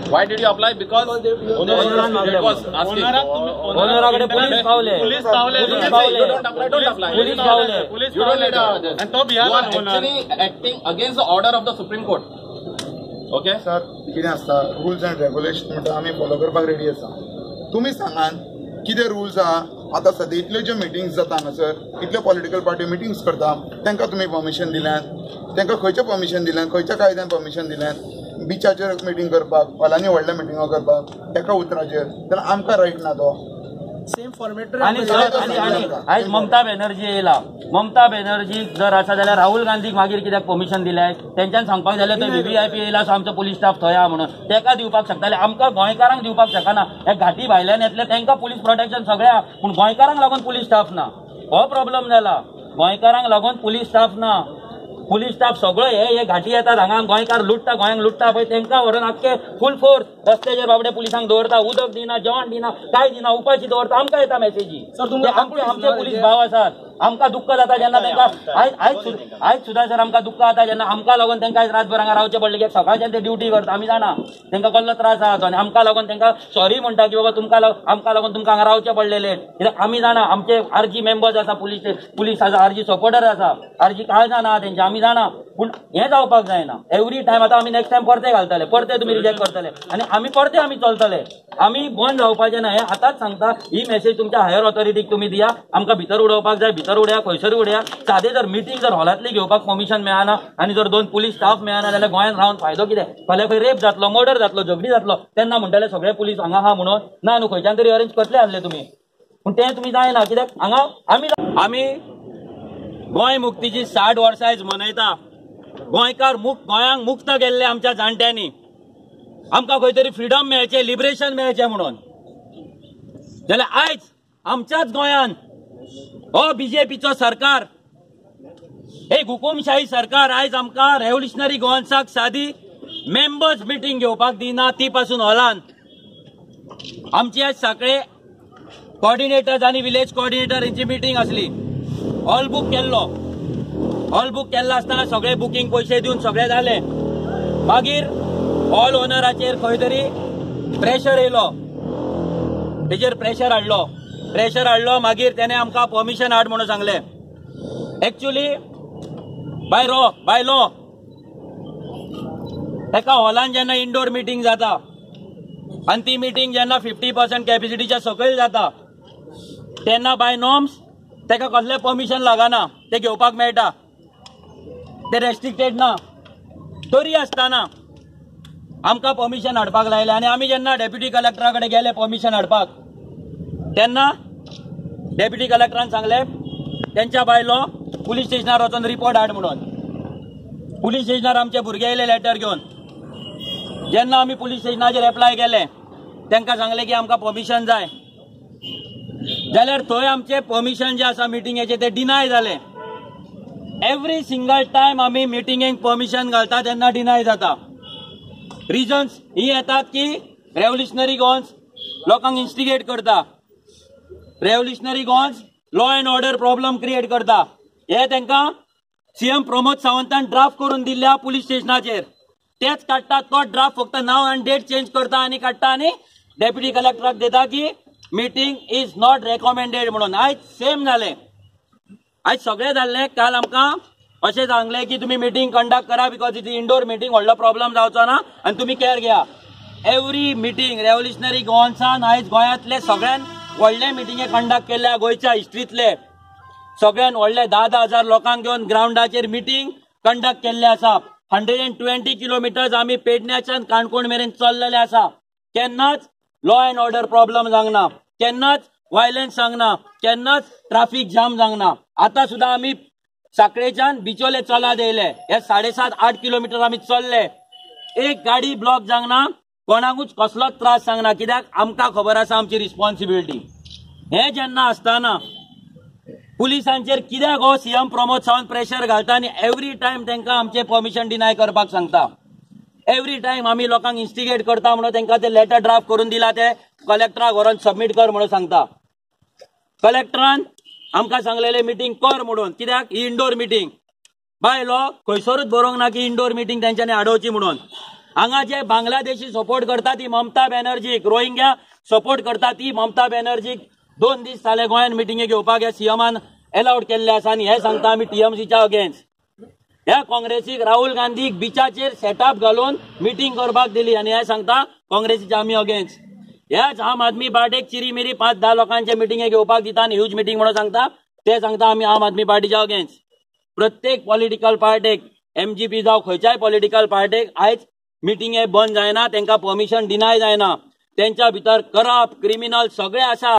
Why did you apply? Because owner was asking. ओनराकडे police पावले. Police पावले. You don't apply. Don't apply. Police पावले. You don't need this. And तो You are actually acting against the order of the Supreme Court. Okay? Sir, कितें आसता rules and regulation म्हणटा आमी follow करपाक ready आसा. तुमी सांगात कितें रुल्स आहा. आतां सद्या इतल्यो ज्यो मिटिंग्स जाता हांगासर, इतल्यो पॉलिटिकल पार्टी मिटिंग्स करता, तांकां तुमी परमिशन दिल्यात? तांकां खंयचें परमिशन दिल्यात? खंयच्या कायद्यान परमिशन दिल्यात बिचाचेर मिटींग करपाक, हॉलांनी व्हडल्या मिटिंगो करपाक, एका उतराचेर? जाल्यार आमकां रायट ना तो. Same format. आणि आणि आयज ममता बॅनर्जी येयला. ममता बॅनर्जी जर आसा जाल्यार राहुल गांधीक मागीर कित्याक परमिशन दिलें? तेंच्यान सांगपाक जाल्यार थंय व्हीव्हीआयपी येयला, सो आमचो पुलीस स्टाफ थंय आहा म्हणून तेका दिवपाक शकताले. आमकां गोंयकारांक दिवपाक शकना. हे घाटी भायल्यान येतले तेंकां पुलीस प्रोटेक्शन सगळें आहा, पूण गोंयकारांक लागून पुलीस स्टाफ ना. हो प्रॉब्लम जाला. गोंयकारांक लागून पुलीस स्टाफ ना. पुलीस स्टाफ सगळो हे घाटी येतात हांगा, गोंयकार लुट्टा, गोंयांक लुट्टा पळय, तेंकां व्हरून आख्खे फूल फोर्स रस्त्याचेर बाबडे पुलिसांक दवरता. उदक दिना, जेवण दिना, काय दिना, उपाशी दवरता. आमकां येता मेसेजी. आमचे आमचे पुलीस भाव आसात. आमकां दुख्ख जाता जेन्ना तांकां आयज सुद्दां सर आमकां दुख्ख जाता जेन्ना आमकां लागून तांकां आयज रातभर हांगा रावचें पडलें. कित्याक सकाळच्यान ते ड्युटी करता, आमी जाणा तांकां कसलो त्रास आहा तो. आनी आमकां लागून तांकां सॉरी म्हणटा की बाबा तुमकां आमकां लागून तुमकां हांगा रावचें पडलें लेट. कित्याक आमी जाणा आमचे आरजी मेंबर्स आसा, पुलीस पुलीस आसा, आरजी सपोर्टर आसा, आरजी काळजान आहा तेंचे, आमी जाणा. पूण हें जावपाक जायना एवरी टायम. आतां आमी नेक्स्ट टायम परते घालतले, परते तुमी रिजेक्ट करतले आनी आमी परते आमी चलतले. आमी बंद जावपाचें ना. हें आतांच सांगता. ही मेसेज तुमच्या हायर ऑथॉरिटीक तुमी दिया. आमकां भितर उडोवपाक जाय, भितर उडया, खंयसर उडया. सादें जर मिटींग जर हॉलांतली घेवपाक परमिशन मेळना आनी जर 2 पुलीस स्टाफ मेळना जाल्यार गोंयांत रावन फायदो कितें? फाल्यां खंय रेप जातलो, मर्डर जातलो, झगडी जातलो, तेन्ना म्हणटले सगळे पुलीस हांगा आहा म्हणून. ना न्हू, खंयच्यान तरी अरेंज करतले आसले तुमी, पूण तें तुमी जायना. कित्याक हांगा आमी आमी गोंय मुक्तीची 60 वर्सां आयज मनयता. गोंयकार मुक्त, गोंयांक मुक्त केल्ले आमच्या जाणट्यांनी. आमकां खंय तरी फ्रिडम मेळचें, लिबरेशन मेळचें म्हणून. जाल्यार आयज आमच्याच गोंयान हो बीजेपीचो सरकार, एक हुकुमशाही सरकार आयज आमकां रेव्होल्युशनरी गोवन्साक सादी मेंबर्स मिटींग घेवपाक दिना, ती पासून हॉलान. आमची आयज सगळे कॉर्डिनेटर्स आनी विलेज कॉर्डिनेटर हेंची मिटींग आसली. हॉल बूक केल्लो. हॉल बूक केल्लो आसतना सगळे बुकींग पयशे दिवन सगळे जाले. मागीर हॉल ओनराचेर खंय तरी प्रेशर येयलो, तेजेर प्रेशर हाडलो. प्रेशर हाडलो, मागीर तेणे आमकां परमिशन हाड म्हणून सांगलें. एक्चुअली बाय लॉ एका हॉलान जेन्ना इंडोर मिटींग जाता आनी ती मिटींग जेन्ना 50% कॅपेसिटीच्या सकयल जाता तेन्ना बाय नॉर्म्स तेका कसलें परमिशन लागना, ते घेवपाक मेळटा, ते रेस्ट्रिक्टेड ना. तरी आसतना आमकां परमिशन हाडपाक लायलें. आनी आमी जेन्ना डेप्युटी कलेक्टरा कडेन गेले परमिशन हाडपाक तेन्ना डेप्युटी कलेक्टरान सांगलें तेंच्या बायलो पुलीस स्टेशनार वचून रिपोर्ट हाड म्हणून. पुलीस स्टेशनार आमचे भुरगे येयले लेटर घेवन. जेन्ना आमी पुलीस स्टेशनाचेर एप्लाय केलें तांकां सांगलें की आमकां परमिशन जाय, जाल्यार थंय आमचें परमिशन जें आसा मिटिंगेचें तें डिनाय जालें. एवरी सिंगल टायम आमी मिटिंगेक परमिशन घालता तेन्ना डिनाय जाता. रिजन्स ही येतात की रेव्होल्युशनरी गोवन्स लोकांक इन्स्टिगेट करता, revolutionary Goans law and order problem create करता. हे तांकां सीएम प्रमोद सावंतान ड्राफ्ट करून दिल्ल्या पुलीस स्टेशनाचेर तेच काडटा. तो ड्राफ्ट फक्त नांव आनी डेट चेंज करता आनी काडटा आनी डेप्युटी कलेक्टराक दिता की मिटींग is not recommended म्हणून. आयज सेम जालें. आयज सगळें जाल्लें. काल आमकां अशें सांगलें की तुमी मिटींग कंडक्ट करा because it indoor meeting, व्हडलो प्रॉब्लम जावचो ना आनी तुमी केअर घेया. एवरी मिटींग रेव्होल्युशनरी गोवन्सान आयज गोंयांतले सगळ्यान व्हडले मिटिंगे कंडक्ट केल्ल्या, गोंयच्या हिस्ट्रींतले सगळ्यान व्हडले 10-10 हजार लोकांक घेवन ग्रावंडाचेर मिटींग कंडक्ट केल्ले आसा. 120 किलोमिटर्स आमी पेडण्याच्यान काणकोण मेरेन चल्लेले आसा. केन्नाच लॉ अँड ऑर्डर प्रॉब्लम जावंक ना, केन्नाच वायलन्स जावंक ना, केन्नाच ट्राफीक जाम जावंक ना. आतां सुद्दां आमी साखळेच्यान बिचोले चलत येयले, हे 7.5-8 किलोमिटर आमी चल्ले, एक गाडी ब्लॉक जावंक ना, कोणाकूच कसलोच त्रास जावंक ना. कित्याक आमकां खबर आसा आमची रिस्पॉन्सिबिलिटी. हें जेन्ना आसतना पुलिसांचेर कित्याक हो सीएम प्रमोद सावंत प्रेशर घालता आनी एवरी टायम तांकां आमचें परमिशन डिनाय करपाक सांगता. एवरी टायम आमी लोकांक इन्स्टिगेट करता म्हणून तांकां ते लेटर ड्राफ्ट करून दिला, ते कलेक्टराक व्हरोन सबमीट कर म्हणून सांगता. कलेक्टरान आमकां सांगलेले मिटींग कर म्हणून. कित्याक ही इंडोर मिटींग बाय लॉ खंयसरूच बरोवंक ना की इंडोर मिटींग तेंच्यांनी आडोवची म्हणून. हांगा जे बांगलादेशी सपोर्ट करता ती ममता बॅनर्जीक, रोहिंग्या सपोर्ट करता ती ममता बॅनर्जीक 2 दीस जाले गोंयान मिटिंगे घेवपाक ह्या सीएमान एलावड केल्ले आसा. आनी हे सांगता आमी टीएमसीच्या अगेन्स्ट. ह्या काँग्रेसीक राहुल गांधीक बिचाचेर सेटअप घालून मिटींग करपाक दिली आनी हे सांगता काँग्रेसीच्या आमी अगेन्स्ट. ह्याच आम आदमी पार्टीक चिरीमिरी 5-10 लोकांचे मिटिंगे घेवपाक दिता आनी ह्यूज मिटींग म्हणून सांगता, ते सांगता आमी आम आदमी पार्टीच्या अगेन्स्ट. प्रत्येक पॉलिटिकल पार्टीक एमजीपी जावं खंयच्याय पॉलिटिकल पार्टीक आयज मिटिंगे बंद जायना, तांकां परमिशन डिनाय जायना. तेंच्या भितर करप्ट क्रिमिनल सगळे आसा.